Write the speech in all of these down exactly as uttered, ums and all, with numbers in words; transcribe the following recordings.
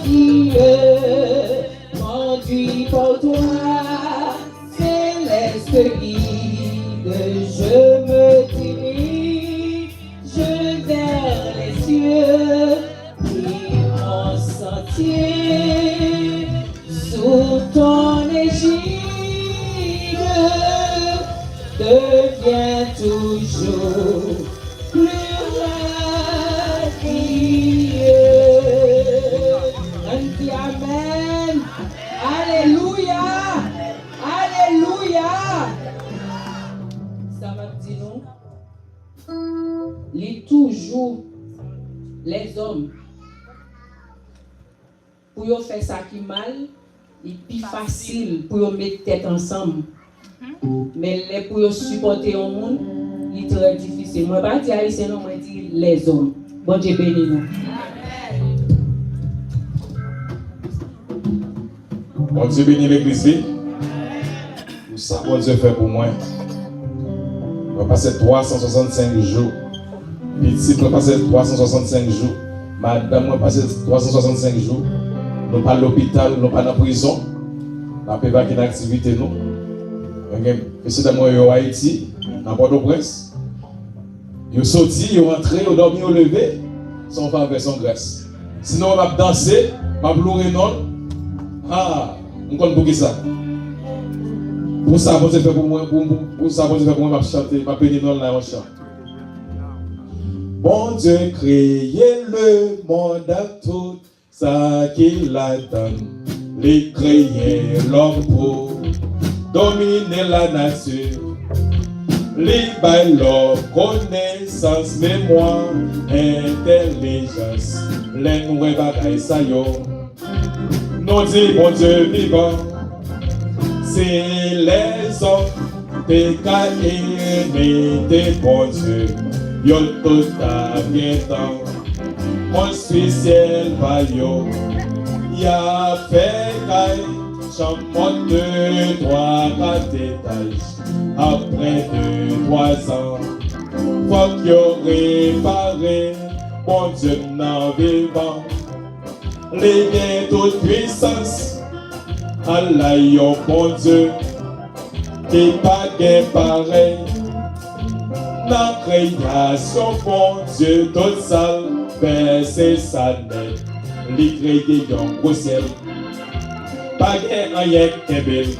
Qui me conduit par toi, céleste guide, je me dirige vers les cieux, et mon sentier sous ton égide devient toujours plus radieux. Ann di amèn. Alelouya. Alelouya. Sa m ap di nou, li toujou, lèzòm, pou yo fè sa ki mal, li pi fasil pou yo met tèt ansanm. Men lè pou yo sipòte yon moun, li trè difisil. Mwen pa di Ayisyen non, mwen di lèzòm. Bondye beni nou. Bondye beni legliz li. Pou sa Bondye fè pou mwen. Mwen pase twa san swasannsenk jou. Pitit mwen pase twa san swasannsenk jou. Madanm mwen pase twa san swasannsenk jou. Nou pa lopital, nou pa nan prizon. N ap evakye nan aktivite nou. Mwen gen mesye dam mwen yo Ayiti, nan Pòtoprens. Yo soti, yo rantre, yo dòmi, yo leve. Se yon favè, se yon gras. Sinon, m ap danse, m ap loure non l. Ha, m konn poukisa. Pou sa Bondye fè pou mwen, pou, pou, pou sa Bondye fè pou mwen, m ap chante, m ap beni non l nan yon chan. Bondye kreye lemonn ak tout sa ki ladann, li kreye lòm pou domine lanati. Li bay lòm konesans, memwa, entèlijans. Lè n wè bagay sa yo, nou di Bondye vivan. Si lèzòm te ka imite Bondye, yo tout t ap gentan konstwi syèl pa yo. Y ap fè kay, chanm pòt, de, twa, kat etaj. Apre de, twa zan, fòk yo repare. Bondye m nan vivan. Li gen tout pwisans. Ala yon Bondye ki pa gen parèy. Nan kreyasyon Bondye total, vèse sa nèt. Li kreye yon gwo syèl. Pa gen anyen k kenbe l.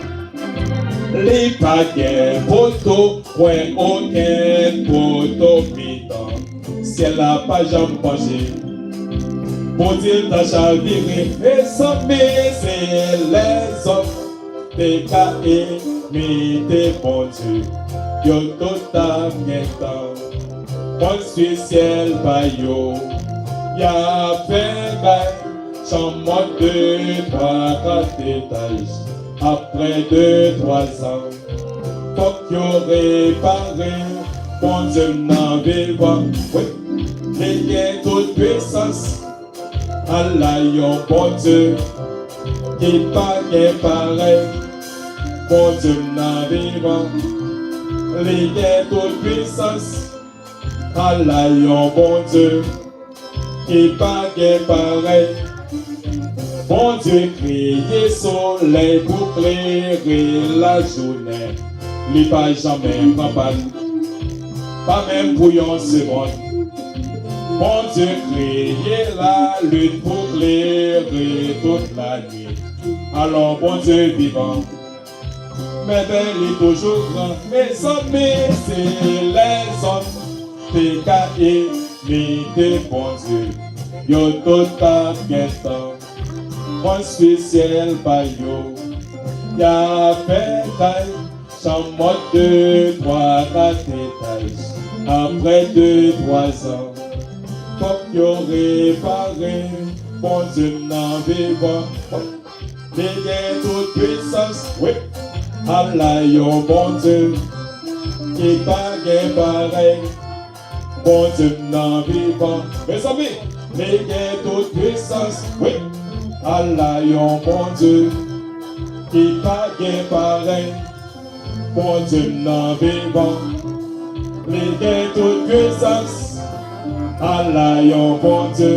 Li pa gen poto, pwen okenn poto mitan. Syèl la pa janm panche pou di l ta chavire. Mezanmi, si lèzòm te ka imite Bondye, yo tout t ap gentan konstwi syèl pa yo. Y ap fè kay, chanm pòt, de, twa, kat etaj. Apre de, twa zan, fòk yo repare. Bondye m nan vivan, wi, li gen tout pwisans. Ala yon Bondye ki pa gen parèy. Bondye m nan vivan, li gen tout pwisans. Ala yon Bondye ki pa gen parèy. Bondye kreye solèy pou klere lajounen. Li pa janmen pran pàn, pa menm pou yon segonn. Bondye kreye lalin pou klere tout lanwit. Alò, Bondye vivan, men li toujou gran. Mezanmi, si lèzòm te ka imite Bondye, yo tout t ap gentan konstwi syèl pa yo. Y ap fè kay, chanm pòt, de, twa, kat etaj. Apre de, twa zan, fòk yo repare. Bondye m nan vivan, li gen tout pwisans, wi. Ala yon Bondye ki pa gen parèy. Bondye m nan vivan. Mezanmi, li gen tout pwisans, wi. Ala yon Bondye ki pa gen parèy. Bondye m nan vivan, li gen tout pwisans. Ala yon Bondye